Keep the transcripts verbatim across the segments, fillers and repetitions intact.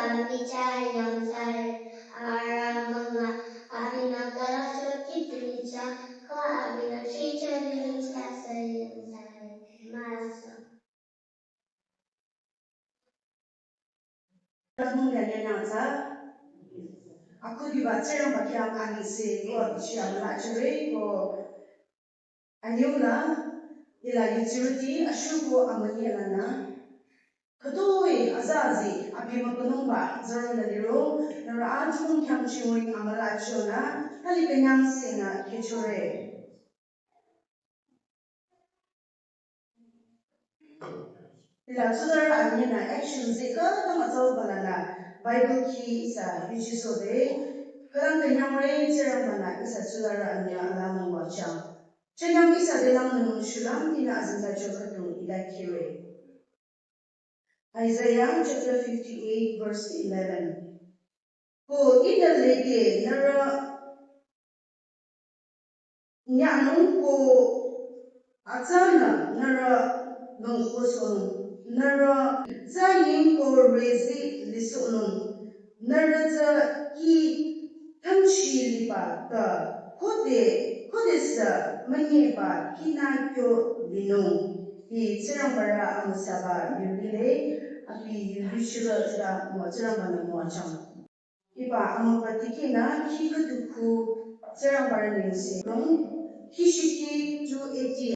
Abi chah yangthsare, arüh münga, abinü kala shokhi timicha, ko abinü chicha nimicha sayangthsare. Masa. Kadung ya nyanya tsa, aku diba Tsingrangba khyang anengse ko abi chah müla chire ko anyüla, ila yutsirüti ashuko amüni alana. Khütoi azazi abi mübünungba zürü la liro, nührü atümung khyang chimui amüla chonü, thali künyangsenü kihchore. Ila tsuzarü anyinü action zi khütang atsauba lanü Bible khi ihsa yuchisode, khütang künyangre Tsingrangbanü ihsa tsuzarü anyinü ala müwachang. Chanyang ihsa de lang nung shulüm ihnü azingtacho khüdu ida kire. Isaiah chapter fifty-eight, verse eleven. Ko ihnü lede nührü nyanung ko atsanü nührü nung kosong, nührü tsanying ko rezi lisohnung, nührü tsü ki tangshi liba ka khode, khodesü münyeba kinü kyo linung. Hi Tsingrangbarü amüsaba yurgile, abi yurgishirü tsüra mo Tsingrangbanü müwachang. Hiba amüba tikinü khi khüdu khu Tsingrangbarü nengse rong, khi shiki two eighty.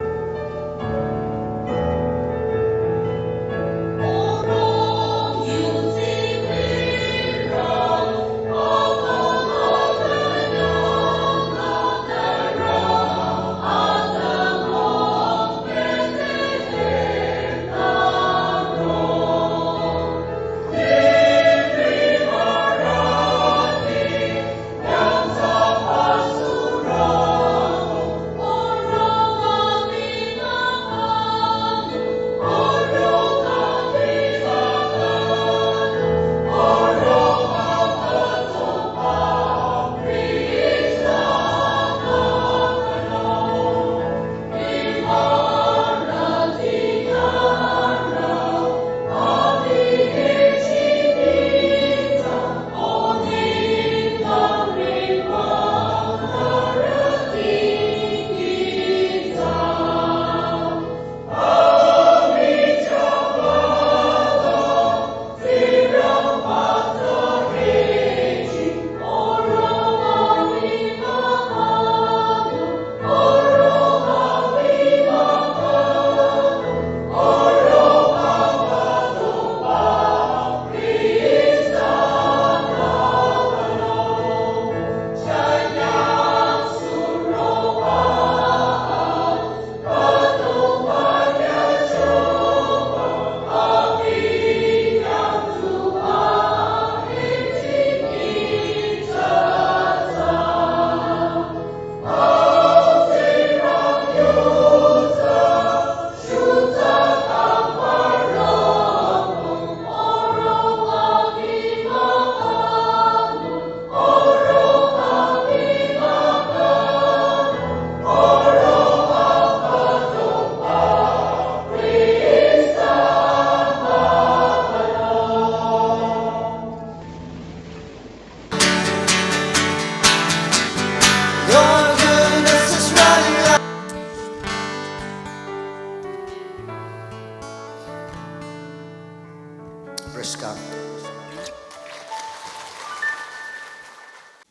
Praise God.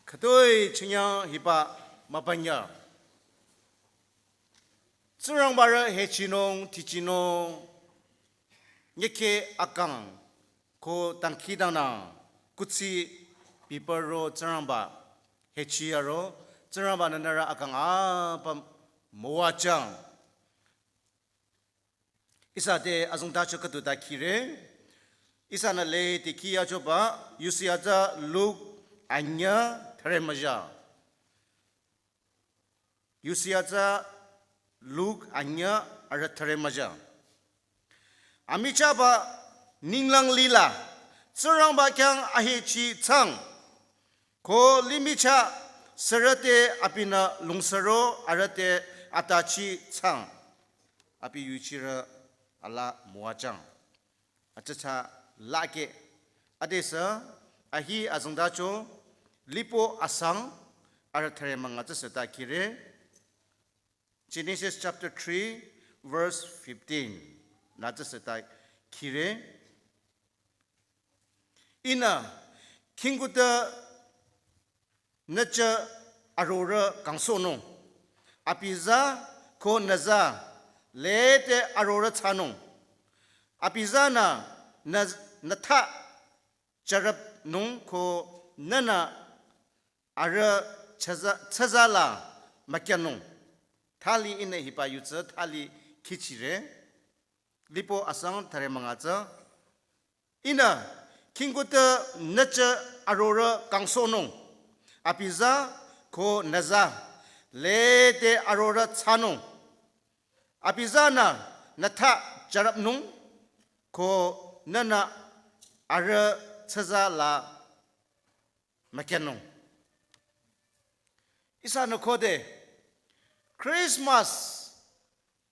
Khütoi chünyang hiba mapanya. Tsingrangbarü hechinung, tichinung, nyeke akang, ko dangkhidangnang, kuthsi biparo Tsingrangba, hechi aro, Tsingrangbanü nührü akang apüm müwachang. Ihsa te azongtacho khüdu ta kire. Ihsanü le te khiyachoba, yusi atsa Luk anyüh thüre müja. Yusi atsa Luk anyüh arüh thüre müja. Amichahba ninglang lila, Tsingrangba khyang ahechi thsang. Ko limih chah sürüte abinü lungsüro arüh te atachi thsang. Abi yuchirü ala müwachang. Atsatsa lake Adesü ahi azengtacho lipo asang arü thüre münga tsü süta kire. Genesis chapter three, verse fifteen. Nü tsü süta kire. Ihnü khingkutü nüchü arorüh kangsohnung. Abi za ko nüza lede arorüh thsanung. Abi zanü nü, nütha charüpnung ko nünü arüh thsaza, thsaza la mükyanung. Thali ihnü hiba yutsü thali khichire. Lipo asang thüre münga tsü. Ihnü khingkutü nüchü arorüh kangsohnung. Abi za ko nüza lede arorüh thsanung. Abi zanü nütha charüpnung ko nünü arüh thsaza la mükyanung. Ihsanü khode Christmas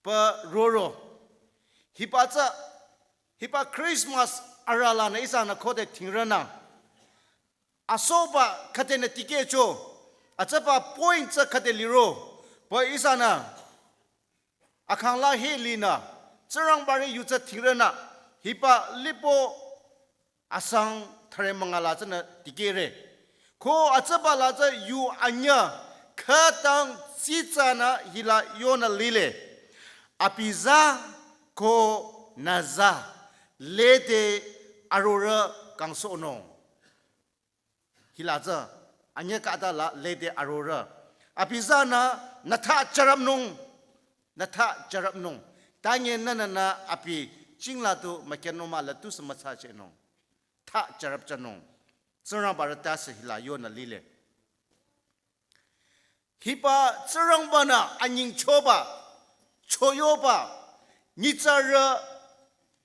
pü roro. Hiba tsü, hiba Christmas arüh lanü ihsanü khode thingrünü. Asohba khüdenü tikehcho. Atsüba point tsü khüde liro. Pü ihsanü akhangla hi linü, Tsingrangbarü yu tsü thingrünü, hiba lipo asang thüre münga la tsünü tikehre. Ko atsüba la tsü yu anyüh khütang tsitsanü hila yonü lile. Abi za ko nüza lede arorüh kangsohnung. Hila tsü anyüh khüta la lede arorüh. Abi zanü nütha charüpnung. Nütha charüpnung. Tanye nününü abi chingla tu mükyanung mah la tusü müthsachehnung. Tha charüpchehnung. Tsingrangbarü tase hila yonü lile. Hiba Tsingrangbanü anyingchoba, choyoba, nyitsarü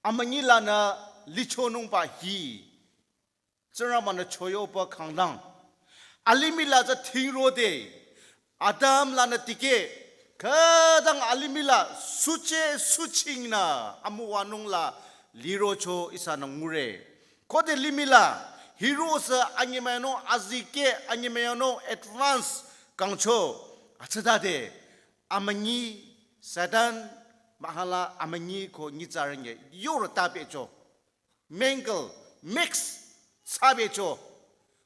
amünyi lanü lichonungba hi. Tsingrangbanü choyoba khanglang. Alimih la tsü thingrode. Adam lanü tikeh. Khütang alimih la suche suchingnü amüwanung la lirocho ihsanü ngure. Khode limih la hirosü anyemüyanung azikeh anyemüyanung advance kangcho. Atsütade amünyi Satan mahala amünyi ko nyitsarü nye yoro tabecho. Mingle, mix, thsabecho.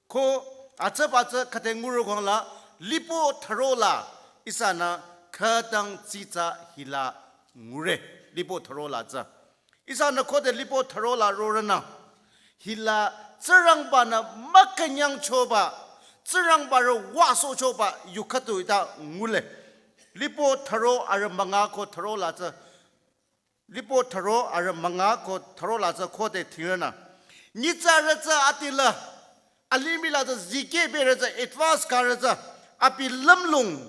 Ko atsüba tsü khüde nguro khangla, lipo thüro la, ihsanü khütang tsitsa hila ngure, lipo thüro la tsü. Ihsanü khode lipo thüro la rorünü. Hila Tsingrangbanü mükünyangchoba, Tsingrangbarü wüsohchoba, yu khüdu ita ngule. Lipo thüro arü münga ko thüro la tsü. Lipo thüro arü münga ko thüro la tsü khode thingrünü. Nyitsarü tsü atila. Alimih la tsü zikeh berü tsü advance karü tsü. Abi lümlong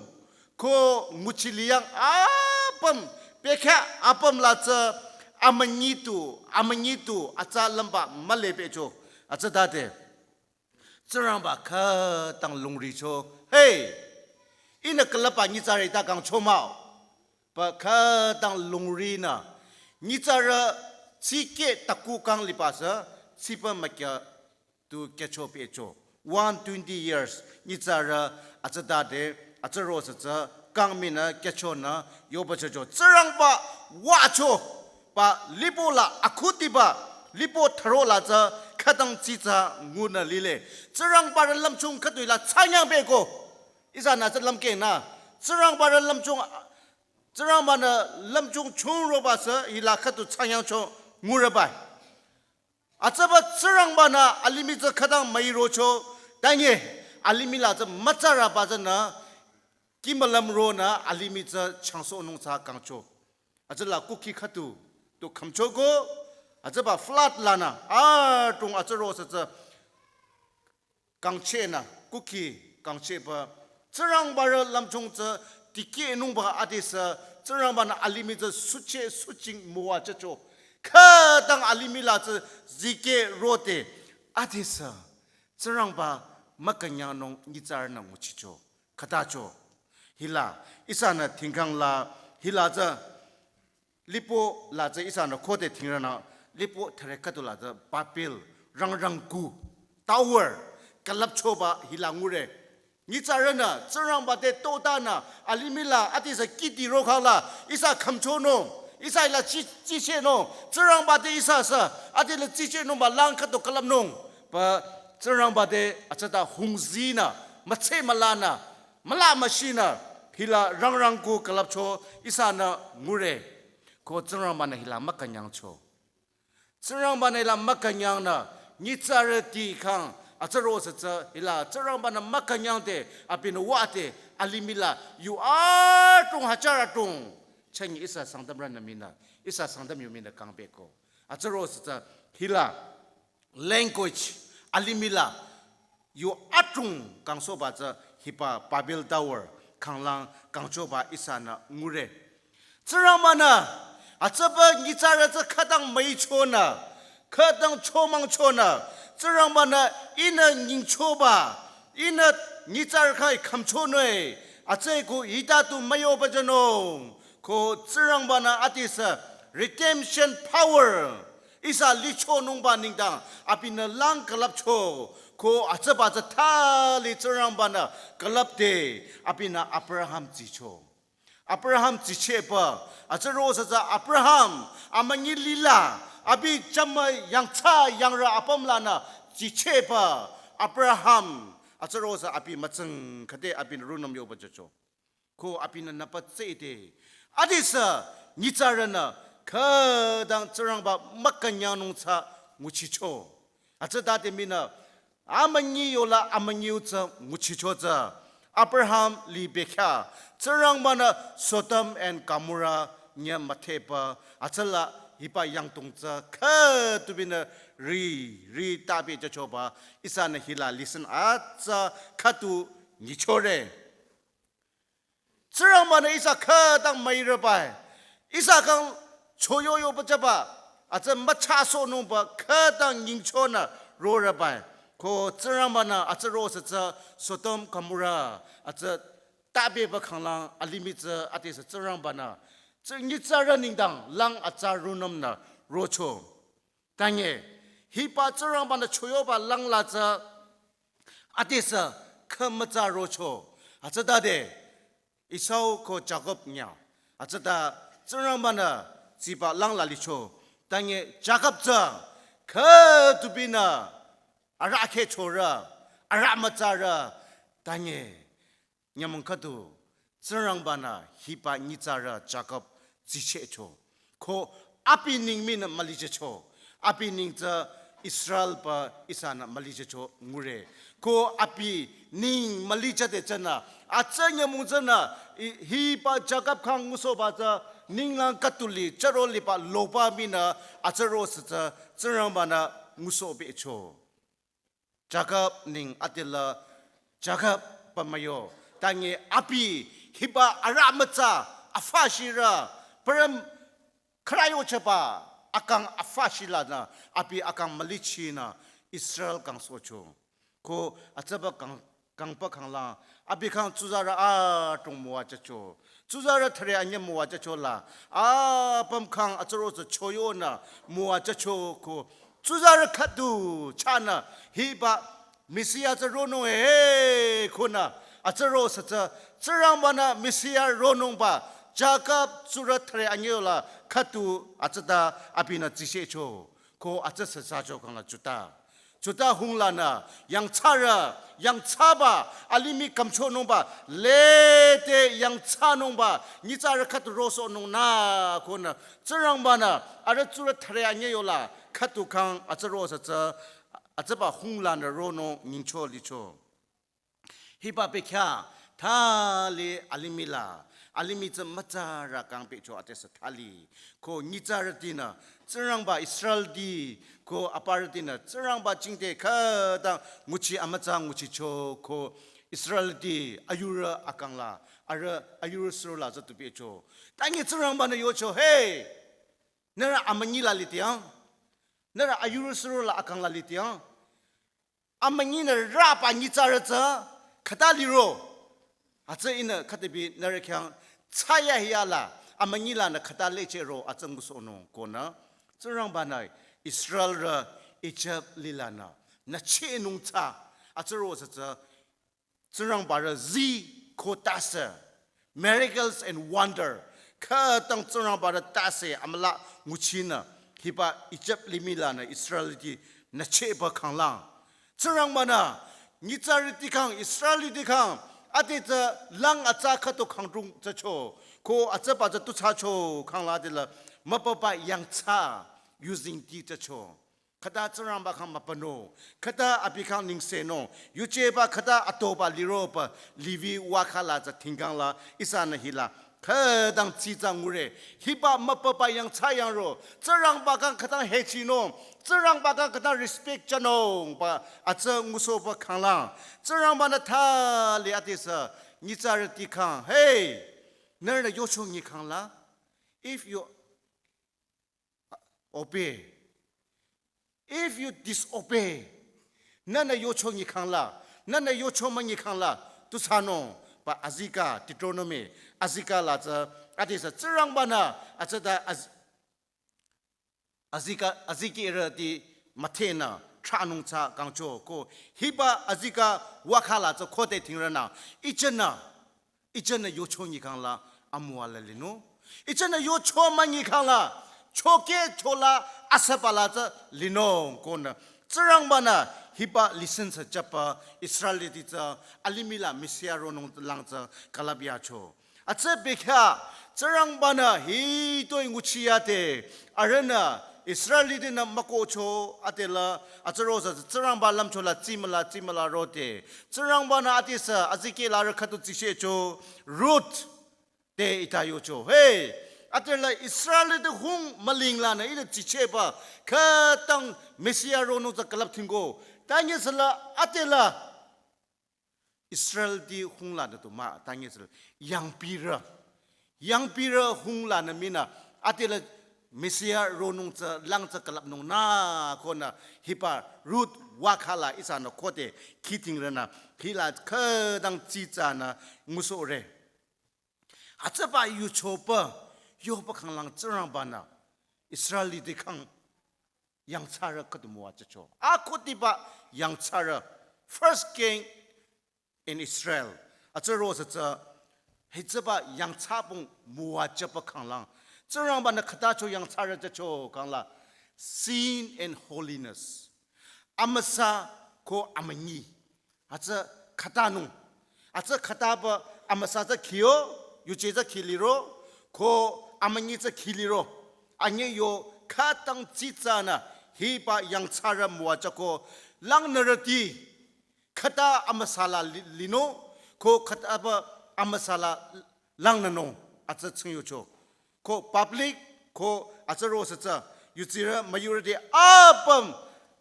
ko nguchiliyang apüm. Bekha apüm la tsü amünyi tu, amünyi tu, atsa lümba mühle becho. Atsütade. Tsingrangba khütang lungricho. Hey! Ihnü külüpba nyitsarü ta kangcho mah-o. Pü khütang lungrinü. Nyitsarü tsikeh taku kang liba sü, tsipü mükya tu kyacho becho. One twenty years, nyitsarü atsütade, atsüro sü tsü, kang minü kyachonü yoba chocho. Tsingrangba wücho, pü lipo la akhudiba, lipo thüro la tsü khütang tsitsa ngunü lile. Tsingrangbarü lümchung khüdu la tsanyang beko. Ihsanü tsü lümkehnü. Tsingrangbarü lümchung, Tsingrangbanü lümchung chungroba sü hila khüdu tsanyangcho ngureba. Atsüba Tsingrangbanü alimih tsü khütang müirocho, tanye alimih la tsü mütsarüba tsünü, kimülüm ronü alimih tsü changsohnung tsü kangcho. Atsüla kukhi khüdu, tu khümchoko, atsüba flood lanü, atung atsüro sü tsü, kangchehnü, kukhi kangchehba, Tsingrangbarü lümchung tsü, tikehnungba adesü, Tsingrangbanü alimih tsü suche suching müwajücho. Khütang alimih la tsü zikeh rode adesü, Tsingrangba mükünyangnung nyitsarünü nguchicho. Khütacho. Hila, ihsanü thingkang la, hila tsü, lipo la tsü ihsanü khode thingrünü, lipo thüre khüdu la tsü Babel, rangrangku, tower külüpchoba hila ngure. Nyitsarünü Tsingrangba te totanü alimih la adesü kihdi rokhala ihsa khümchonung, ihsa hila tsi, tsichehnung, Tsingrangba te ihsa sü adela tsichehnungba lang khüdu külüpnung. Ba Tsingrangba te atsata hungzinü, mütse mülanü, müla müshinü, hila rangrangku külüpcho ihsanü ngure. Ko Tsingrangbanü hila mükünyangcho. Tsingrangbanü hila mükünyangnü nyitsarüti khyang atsüro sütsü hila Tsingrangbanü mükünyangde abinü wüde alimih la yu atung hajar atung. Chünye ihsa Sangtamrünü minü, ihsa Sangtam yu minü kangpehko. Atsüro sütsü hila language alimih la yu atung kangsohba tsü hiba Babel Tower khanglang kangchoba ihsanü ngure. Tsingrangbanü atsüba nyitsarü tsü khütang müichonü, khütang chomangchonü, Tsingrangbanü ihnü nyingchoba, ihnü nyitsarü khyang khümchonü-i, atsüko hita tu müyoba jünung. Ko Tsingrangbanü adesü redemption power ihsa lichonungba nengdang abinü lang külüpcho. Ko atsüba tsü thali Tsingrangbanü külüpde abinü Abraham tsicho. Abraham tsichehba, atsüro sütsü Abraham amünyi lila, abi chama yangthsa yangrü apüm lanü tsichehba Abraham, atsüro sü abi mütsing khüde abinü rungnüm yoba jücho. Ko abinü nüpa tsehde adesü nyitsarünü khütang Tsingrangba mükünyangnung tsü nguchicho. Atsütade minü amünyi yola amünyi yu tsü nguchicho tsü Abraham li bekhyah Tsingrangbanü Sodom and Gomorrah nyü müthehba atsüla hiba yangdong tsü khüdu binü ri, ri tabi jüchoba ihsanü hila lesson atsa khüdu nyichore. Tsingrangbanü ihsa khütang müirübai. Ihsa khyang choyoyoba jüba, atsü müchasohnungba khütang nyingchonü rorübai. Ko Tsingrangbanü atsüro sütsü Sodom Gomorrah atsü tabeba khanglang alimih tsü adesü Tsingrangbanü tsü nyitsarü nengdang lang atsa rungnümnü rocho. Tanye, hiba Tsingrangbanü choyoba langla tsü adesü khümütsa rocho. Atsütade Esau ko Jakob nyü. Atsüta Tsingrangbanü tsiba langla licho. Tanye Jakob tsü khüdu binü arahkheh chorü, arahmütsarü. Tanye nyümong khüdu Tsingrangbanü hiba nyitsarü Jakob tsichehcho. Ko abi neng minü mülijücho. Abi neng tsü Israelba ihsanü mülijücho ngure. Ko abi neng mülijüde tsünü, atsü nyümong tsünü, i-, hiba Jakob khyang ngusohba tsü ninglang khüdu li chüro liba loba minü atsüro sütsü Tsingrangbanü ngusohbecho. Jakob neng adela Jakob pümüyo. Tanye abi hiba arahmütsa afashirü, pürüm khürayo chaba akang afashi lanü abi akang mülichinü Israel kangsohcho. Ko atsüba kang, kangba khanglang abi khyang tsuzarü adrong müwajücho. Tsuzarü thüre anyüh müwajüchola, apüm khyang atsüro tsü choyonü müwajücho ko tsuzarü khüdu chahnü hiba Mesia tsü ronung he konü atsüro sütsü Tsingrangbanü Mesia ronungba Jakob tsurü thüre anyühla khüdu atsüta abinü tsichehcho. Ko atsü süsacho khangla Juda. Juda hunglanü yangthsarü, yangthsaba, alimih kümchonungba, lede yangthsanungba nyitsarü khüdu rosohnung nü konü Tsingrangbanü arüh tsurü thüre anyüh yola khüdu khyang atsüro sütsü atsüba hunglanü ronung nyingcho licho. Hiba bekhyah thali alimih la, alimih tsü mütsarü kangpehcho adesü thali. Ko nyitsarütinü Tsingrangba Israelti, ko aparütinü Tsingrangba jingte khütang nguchi amütsa nguchicho ko Israelti ayurü akang la, arüh ayurü suro la tsü tupehcho. Tanye Tsingrangbanü yocho, hey, nührü amünyi la litiang, nührü ayurü suro la akang la litiang. Amünyinü rüba nyitsarü tsü khüta liro. Hütsü ihnü khütabi nührü khyang thsayahiya la amünyi lanü khüta lechehro hütsü ngusohnung konü Tsingrangbanü Israelrü Ijip lilanü nüchehnung tsü, atsüro sü tsü, Tsingrangbarü zi ko tase, miracles and wonder, khütang Tsingrangbarü tase amüla nguchinü, hiba Ijip limih lanü Israelrüti nüchehba khanglang. Tsingrangbanü, nyitsarüti khyang, Israelrüti khyang, ade tsü lang atsa khüto khangdrong thsacho, ko atsaba tsü tu thsacho khangla adela, müpaba yangthsa, yuzengti thsacho. Khüta Tsingrangba khyang mübünung, khüta abi khyang nengsenung, yujeba khüta atoba liroba, Levi wakhala tsü thingkhangla, ihsanü hila, khütang tsitsa ngure, hiba müpaba yangthsa yangro, Tsingrangba khyang khütang hechinung, Tsingrangba khyang khütang respect thsanungba, atsü ngusohba khanglang, Tsingrangbanü thali adesü, nyitsarüti khyang, hey, nührünü yocho nyikhangla, if you obey, if you disobey, nühnü yocho nyikhangla, nühnü yocho münyikhangla, tu thsanungba azikeh Deuteronomy, azikeh la tsü, adesü Tsingrangbanü, atsüta az-, azikeh, azikehrüti müthehnü, thranung tsü kangcho ko, hiba azikeh wakhala tsü khode thingrenü, ijenü, ijenü yocho nyikhangla amüwa la linung. Ijenü yocho münyikhangla, choke chola asübala tsü linung konü. Tsingrangbanü hiba lesson thsachaba Israelrüti tsü alimih la Mesia ronung lang tsü külüpyacho. Atsü bekhyah, Tsingrangbanü hitoi nguchiyade, arühnü Israelrütinü mükohcho adela, atsüro sü Tsingrangba lümcho la tsimüla tsimüla rode. Tsingrangbanü adesü azikeh larü khüto tsichehcho, Ruth te ita yocho. Hey, adela Israelrüti hung mülinglanü ite tsichehba, khütang Mesia ronung tsü külüp thingko. Tanyesüla adela Israelrüti hunglanü tu mah, tanyesüla yangpirü. Yangpirü hunglanü mii nü, adela Mesia ronung tsü lang tsü külüpnung nü konü hiba Ruth wakhala ihsanü khode khidingrenü hila khütang tsitsanü ngusohre. Atsüba yuchoba, yoba khanglang Tsingrangbanü Israelrüti khyang yangthsarü khüdu müwajücho. Akhudiba yangthsarü, first king in Israel. Atsüro sü tsü, hitsüba yangthsabong müwajüba khanglang. Tsingrangbanü khütacho yangthsarü thsacho khangla. Sin and holiness. Amüsa ko amünyi. Atsü khütanung. Atsü khütaba amüsa tsü khiyo, yuje tsü khiliro, ko amünyi tsü khiliro. Anyi yo khütang tsitsanü hiba yangthsarü müwajüko langnürüti khüta amüsa la li-, linung, ko khütaba amüsa la langnünung, atsü tsingyocho. Ko public, ko atsüro sü tsü, yutsirü müyurüti apüm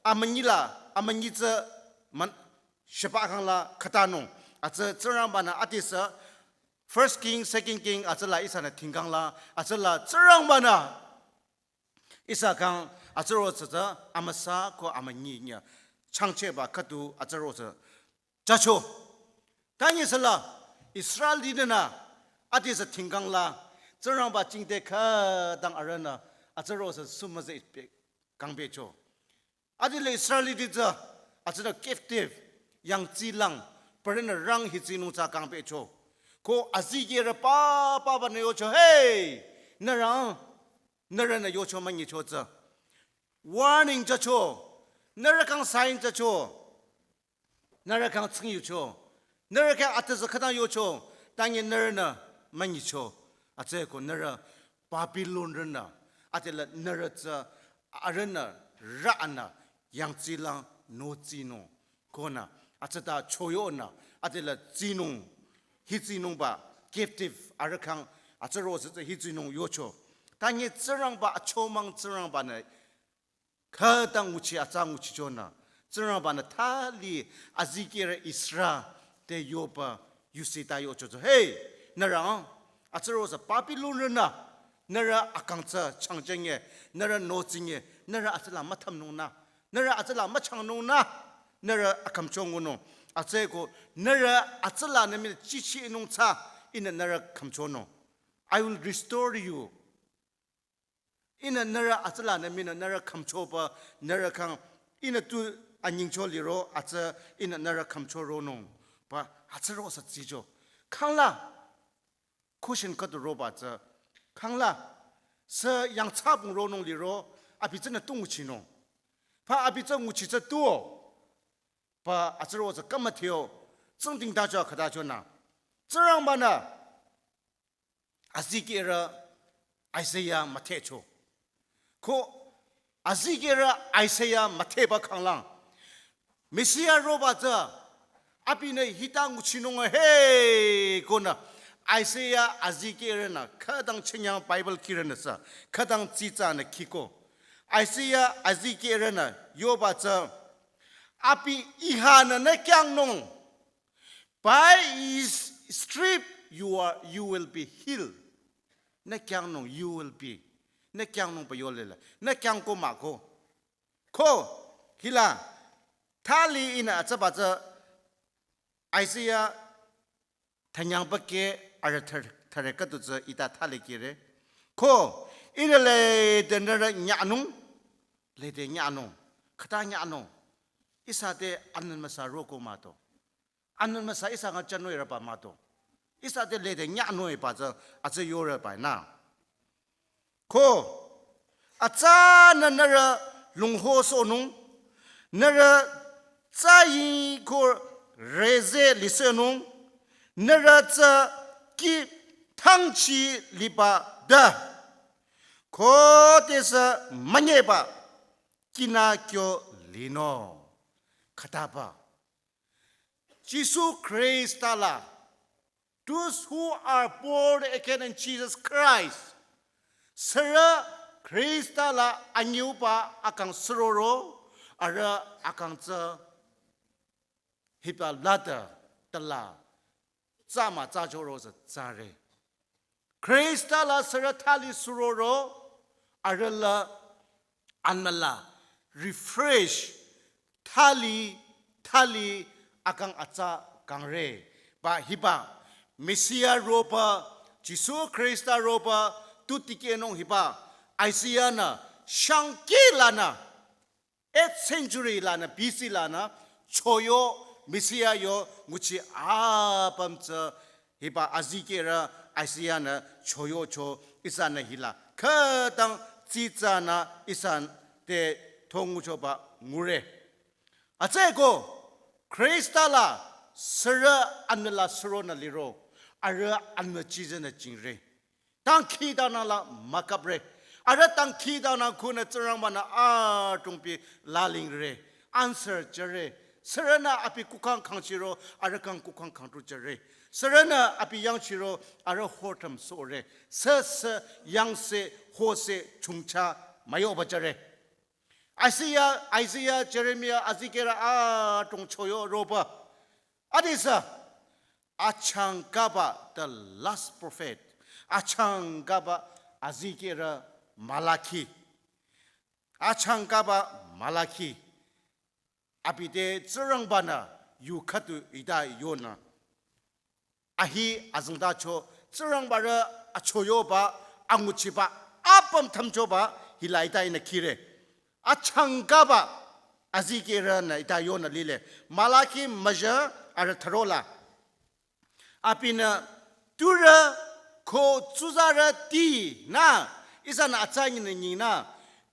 amünyi la, amünyi tsü man, sheba khangla khütanung. Atsü Tsingrangbanü adesü, First King, Second King, atsüla ihsanü thingkhangla, atsüla Tsingrangbanü ihsa khyang atsüro sü tsü amüsa ko amünyi nyi changchehba khüdu atsüro sü thsacho. Tanyesüla Israelrütinü adesü thingkhangla Tsingrangba jingte khütang arühnü atsüro sü sumüzeh pe kangpehcho. Adela Israelrüti tsü atsüta captive yangtsi lang, parünü rang hitsinung tsü kangpehcho. Ko azikehrü pa, pabanü yocho, hey, nührü, nührünü yocho münyicho tsü. Warning thsacho, nührü khyang sign thsacho, nührü khyang tsingyucho, nührü khyang atüzü khütang yocho, tanye nührünü münyicho, atsüko nührü Babilonrünü, adela nührü tsü arühnü rünü yangtsi lang notsinung. Konü, atsüta choyonü, adela tsinung, hitsinungba, captive, arüh khyang, atsüro sü tsü hitsinung yocho. Tanye Tsingrangba achomang Tsingrangbanü, khütang nguchi, atsa nguchichonü. Tsingrangbanü thali azikehrü Israel te yoba yusi ta yocho tsü. Hey, nührü, atsüro sü Babilonrünü, nührü akang tsü changjenge, nührü notsinge, nührü atsüla müthamnungnü. Nührü atsüla müchangnungnü, nührü akhümchongunung. Atsüko, nührü atsülanü mii jichinung tsü, ihnü nührü khümchonung. I will restore you. Ihnü nührü atsülanü mii nü nührü khümchoba, nührü khyang Ihnü tu anyingcho liro, atsü ihnü nührü khümcho ronung. Ba, atsü ro sa tsicho. Khangla, cushion khüdu roba tsü. Khangla, sü yangthsabung ronung liro, abi tsünü tu nguchinung. Ba, abi tsü nguchi tsü tuo. Ba, atsü ro tsü kamatheo, tsingding dacho khadacho nang. Tsingrangbanü, azikehrü Isaiah müthehcho. Ko azikehrü Isaiah müthehba khanglang, Messiah roba tsü, abinü hita nguchinung he konü, Isaiah azikehrünü, khütang chenyang Bible khirünü sü, khütang tsitsanü khiko. Isaiah azikehrünü yoba tsü, abi ihanü nü kyangnung, by his stripe you are, you will be healed. Nü kyangnung, you will be. Nü kyangnung ba yolele. Nü kyang ko mah ko. Ko, hila, thali ihnü atsaba tsü Isaiah thanyangba ke arüh thar-, thare khüdu tsü ita thali kire. Ko, ihnü lede nührü nyanung, lede nyanung, khüta nyanung. Ihsa te anün müsa roko mah to. Anün müsa ihsa nga chanoi raba mah to. Ihsa te lede nyanoi ba tsü atsü yore ba nü. Ko, atsanü nührü lunghosohnung, nührü tsaying ko reze lisohnung, nührü tsü ki thangchi liba da. Ko tesü münyeba, kinü kyo linung. Khütaba. Jisu Khrista la, those who are born again in Jesus Christ, sürü Khrista la anyüba akang süroro, arüh akang tsü hiba lada tala, tsama tsachoro tsü tsare. Khrista la sürü thali süroro, arüh la anmüla, refresh, thali, thali akang atsa kangre. Ba hiba, Messiah roba, Jisu Khrista roba, tu tikehnung hiba, Isaiah nü, shangki lanü, eighth century lanü, B C lanü, choyo, Messiah yo, nguchi apüm tsü, hiba azikehrü Isaiah nü, choyocho, ihsanü hila. Khütang tsitsanü, ihsa te thonguchoba ngure. Atsüko, Khrista la, sürü anmüla süronü liro, arüh anmü chizenü jingre. Dangkhidangnang la müküpre. Arüh dangkhidangnang khunü Tsingrangba-nü adrong pü lalingre. Answer jüre. Sürünü abi kukhang khangchiro, arüh kang kukhang khangtu jüre. Sürünü abi yangchiro, arüh hotam sohre. Süsü yangse, hose, chungcha, müyoba jüre. Isaiah, Isaiah, Jeremiah, azikehrü adrong choyo roba. Adisa, achangkaba, the last prophet. Achangkaba, azikehrü Malachi. Achangkaba, Malachi. Abi te Tsingrangba-nü yu khüdu ita yonü. Ahi azengtacho Tsingrangba rü achoyoba, anguchiba, apüm thümchoba, hila ita ihnü khire. Achangkaba, azikehrünü ita yonü lile. Malachi müjü arüh tharola. Abinü turü ko tsuzarüti nü, ihsanü atsa nyinü nyinü,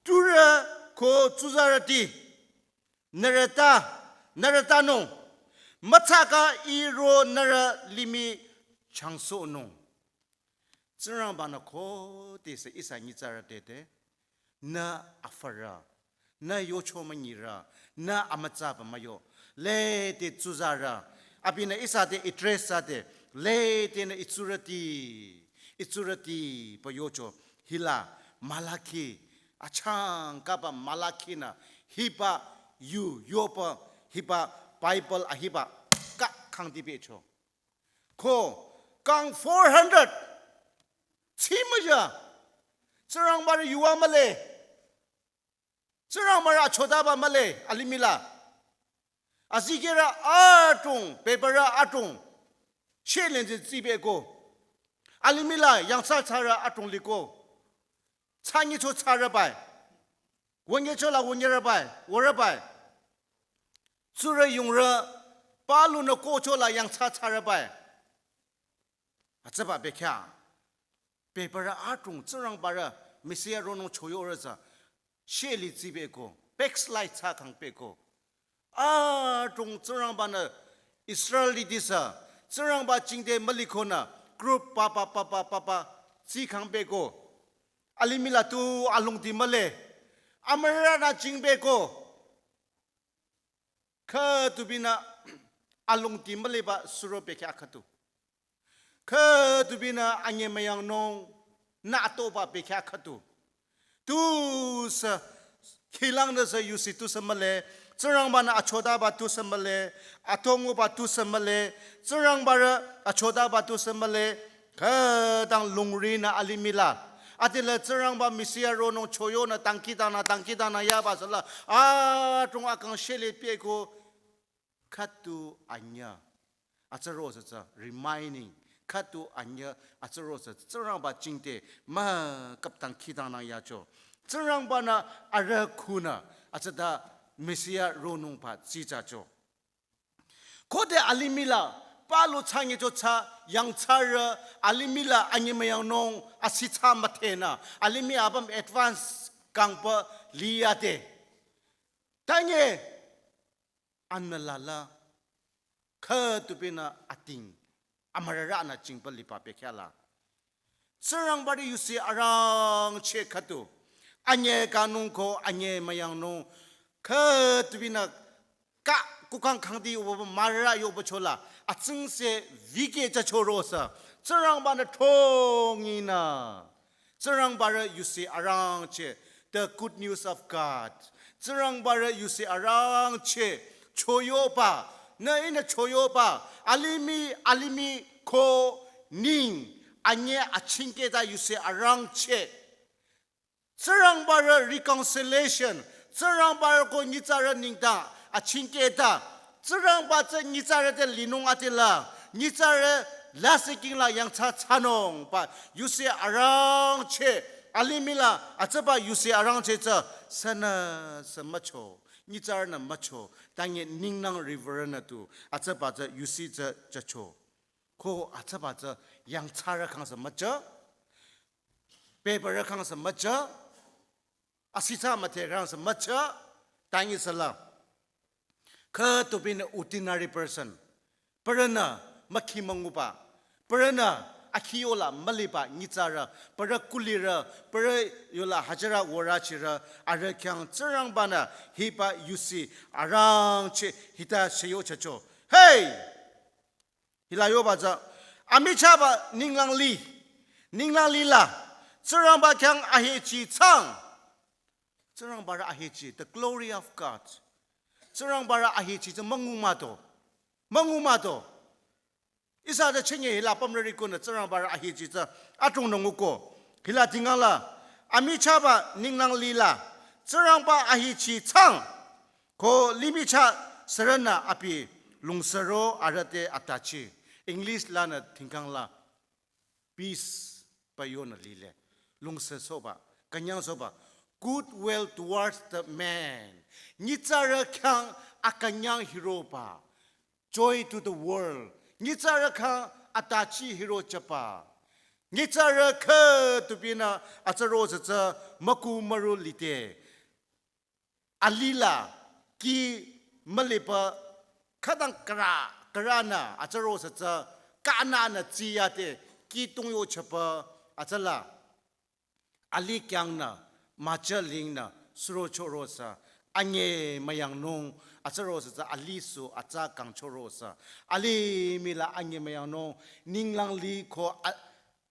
turü ko tsuzarüti. Nührü ta, nührü tanung, mütsaka iro nührü limih changsohnung. Tsingrangba-nü khodesü ihsa nyitsarü te te, nü afürü, nü yocho münyirü, nü amütsaba müyo, lede tsuzarü, abinü ihsa te address thsade, ledenü itsurüti, itsurüti pü yocho, hila Malachi, achangkaba Malachi-nü, hiba yu yopü, hiba Bible a hiba ka khangdi becho. Ko kang four hundred. Tsimüya. Tsingrangba rü yuva mühle. Tsingrangba rü achotaba mühle. Alimih la. Azikehrü adrong, bebürü adrong. Shelen zi zibeko. Alimih la yangthsa thsarü adrong liko. Thsanyicho thsarü bai. Wünyecho la wünyerü bai. Würü bai. Tsurü yungrü, palunü kohcho la yangthsa thsarü bai. Atsüba bekhyah. Bebürü adrong Tsingrangbarü Mesia ronung choyorü tsü. Sheli tsibeko. Backslide thsa kangpeko. Adrong Tsingrangbanü Israelrüti sü. Tsingrangba jingte mülikonü. Group papa papa papa. Tsi kangpeko. Alimih la tu alongdi mühle. Amürarünü jingpeko. Khütubinü alongdi mühleba suro bekhyah khütu. Khütubinü anyemüyangnung nü atoba bekhyah khütu. Tusü, khilangnü sü yusi tusü mühle, Tsingrangbanü achotaba tusü mühle, atonguba tusü mühle, Tsingrangbarü achotaba tusü mühle, khütang lungrinü alimih la. Adela Tsingrangba Mesia ronung choyonü dangkhidangnang, dangkhidangnang yaba süla. Adrong akang sheli peko khütu anyüh. Atsüro sü tsü reminding. Khütu anyüh atsüro sü Tsingrangba jingte mükap dangkhidangnang yacho. Tsingrangbanü arüh khunü atsüta Mesia ronungba tsichacho. Khode alimih la, palu thsangecho thsa, yangthsarü, alimih la anyemüyangnung, asithsa müdhenü, alimih apüm advance kangpü liyade. Tanye, anmüla la, khütubinü ating, amürarünü jingpü liba bekhyah la. Tsingrangbarü yusi arangcheh khütu. Anyüh kangnung ko anyemüyangnung. Khütubinü ka kukang kangdi yoba mürarü yoba chola. Atsingse vike jachoro sü. Tsingrangbanü thonginü. Tsingrangbarü yusi arangcheh. The good news of God. Tsingrangbarü yusi arangcheh. Choyoba. Nü ihnü choyoba. Alimih, alimih ko ning. Anyüh achingkehta yusi arangcheh. Tsingrangbarü reconciliation. Tsingrangbarü ko nyitsarü nengdang achingkehta. Tsingrangba tsü nyitsarü te linung adela. Nyitsarü lasih king la yangthsa thsanungba. Yusi arangcheh. Alimih la atsüba yusi arangcheh tsü sünüsü mücho. Nyitsarünü mücho. Tanye Ningnang River nü tu. Atsüba tsü yusi tsü jücho. Ko atsüba tsü yangthsarü kang sü müjü. Bebürü kang sü müjü. Asithsa müdhe kang sü müjü. Tanye süla. Khütubinü ordinary person. Parünü mükhi münguba. Parünü akhi yola müliba nyitsarü. Parü kulirü. Parü yola hajira worachirü. Arüh khyang Tsingrangbanü hiba yusi arangcheh hita sheyo jücho. Hey! Hila yoba tsü, amichahba ninglang li, ninglang lila, Tsingrangba khyang ahechi thsang. Tsingrangbarü ahechi, the glory of God. Tsingrangbarü ahechi tsü müngu mah to, müngu mah to. Ihsa tsü chenye hila pümrüri kunü Tsingrangbarü ahechi tsü adrongnü nguko. Hila tingangla, amichahba ninglang lila, Tsingrangba ahechi thsang. Ko limih chah sürünü abi lungsero arüh te atachi. English lanü tingkang la peace pü yonü lile. Lungsesohba, künyangsohba. Good will towards the man. Nyitsarü khyang akünyang hiroba. Joy to the world. Nyitsarü khyang atachi hiro jüba. Nyitsarü khütubinü atsüro sü tsü müku müru lide. Alila kih müliba khütang kara, karanü atsüro sü tsü kananü tsiyade kih tungyo jüba atsüla. Alih kyangnü, müjü lingnü, suro choro sü, anyemüyangnung, atsüro sü tsü alih su, atsa kang choro sü. Alimih la anyemüyangnung, ninglang li ko a-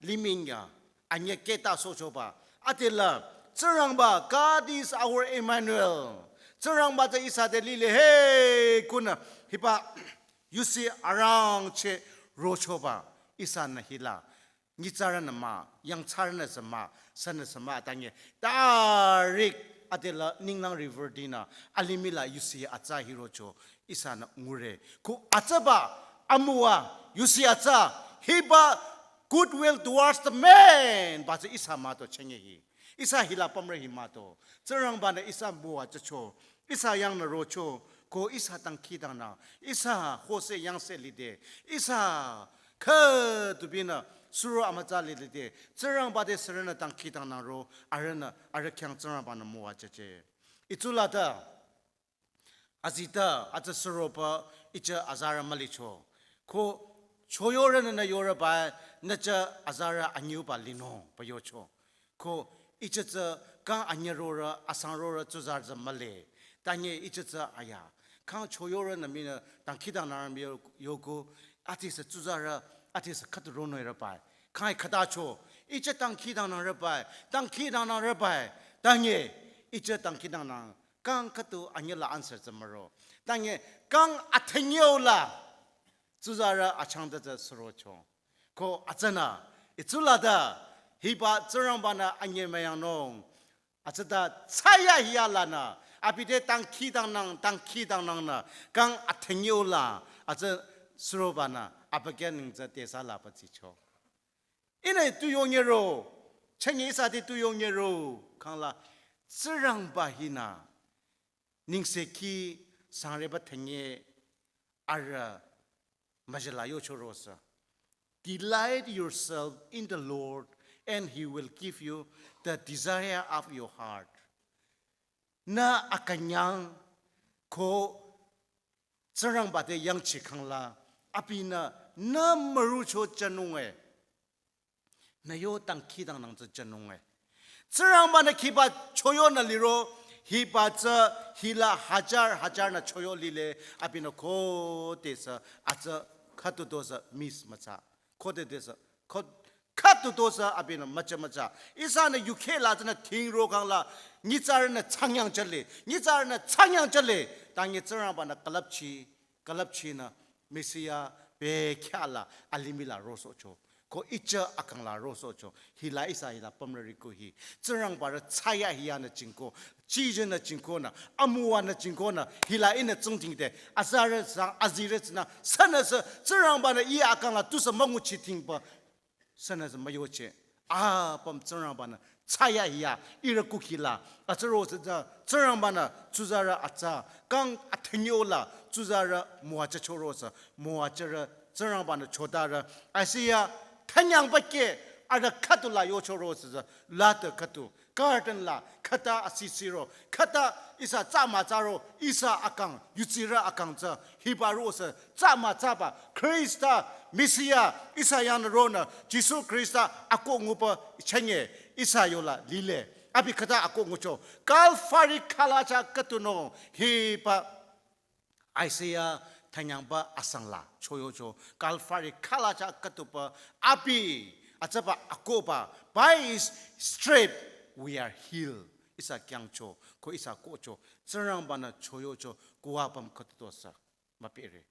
limih ya, anyekehta sochoba. Adela, Tsingrangba, God is our Emmanuel. Tsingrangba tsü ihsa te lile he kunü, hiba, yusi arangcheh rochoba, ihsanü hila. Nyitsarünü mah, yangthsarünü sü mah, sünü sü mah, tanye. Direct, adela ninglang river tinü, alimih la yusi atsa hirocho, ihsanü ngure. Ko atsaba, amüwa, yusi atsa, hiba, good will towards the man, ba tsü ihsa mah to chenge hi. Ihsa hila pümre hi mah to. Tsingrangbanü ihsa müwa jücho. Ihsa yangnü rocho. Ko ihsa dangkhidangnang, ihsa hose yangse lide, ihsa khüdu binü suro amütsa lide, Tsingrangba te sürünü dangkhidangnang ro, arühnü, arüh khyang Tsingrangba-nü müwajüje. Itsulata, azita, atsa suroba, icha azarü mülicho. Ko choyorünü nü yorüba, nü cha azarü anyüba linung, pü yocho. Ko icha tsü kang anyü rorü, asang rorü tsuzarü tsü mühle. Tanye icha tsü aya. Kang choyorünü minü dangkhidangnangrü mi yo-, yoku, ati sü tsuzarü, ati sü khüdu ronoi rübai. Kang khütacho, icha dangkhidangnang rübai, dangkhidangnang rübai. Tanye icha dangkhidangnang, kang khüdu anyü la answer tsü müro. Tanye kang athengyo la, tsuzarü achangta tsü surocho. Ko atsünü, itsulata, hiba Tsingrangba-nü anyemüyangnung. Atsüta thsayahiya lanü, abi te dangkhidangnang, dangkhidangnangnü, kang athengyo la, atsü surobanü, abükyü neng tsü tesü la pütsicho. Ihnü tu yonyero, chünye ihsa te tu yonyero, kang la, Tsingrangba hinü, nengsekhi sangreba thenge arüh müjila yocho rosü. Delight yourself in the Lord and he will give you the desire of your heart. Nü akünyang ko Tsingrangba te yangchikhang la abinü nü mürucho jünung e. Nü yo dangkhidangnang tsü jünung e. Tsingrangba-nü khiba choyonü liro, hiba tsü hila hajar hajar nü choyo lile, abinü khodesü, atsü khüdu dosü miss müthsa. Khodesü, kho-, khüdu dosü abinü mücha mücha. Ihsanü yukheh la tsünü thingro kang la, nyitsarünü changyang chale, nyitsarünü changyang chale, tanye Tsingrangba-nü külüpchi, külüpchinü Mesia bekhyah la alimih la rosohcho. Ko icha akang la rosohcho. Hila ihsa hila pümrüri kuh hi. Tsingrangba rü thsayahiyanü jingko. Chijünü jingkonü. Amüwanü jingkonü. Hila ihnü tsungdhingde. Azarü sang azirü tsünü. Sünüsü Tsingrangba-nü iya akang la tusü münguchi thingba. Sünüsü müyoche. Apüm Tsingrangba-nü thsayahiya ihrü kuh hila. Atsü rosü tsü Tsingrangba-nü tsuzarü atsa kang athengyo la tsuzarü müwajücho rosü. Müwajürü Tsingrangba-nü chotarü. Isaiah thanyang bake arüh khüdu la yocho rosü tsü. Lade khüdu. Garden la, khüta asisiro, khüta ihsa tsama tsaro, ihsa akang, yutsirü akang tsü, hiba rosü, tsama tsaba, Khrista, Mesia, ihsa yang ronü, Jisu Khrista, akoh nguba, chünye, ihsa yola, lile, abi khüta akoh ngucho, Calvary khalacha khüdu nung, hiba, Isaiah thanyangba asang la choyocho Calvary khalacha khüduba abi atsaba akohba by his stripe we are healed. Ihsa kyangcho ko ihsa kohcho Tsingrangba-nü choyocho kuwa püm khüdu dosü müpehre.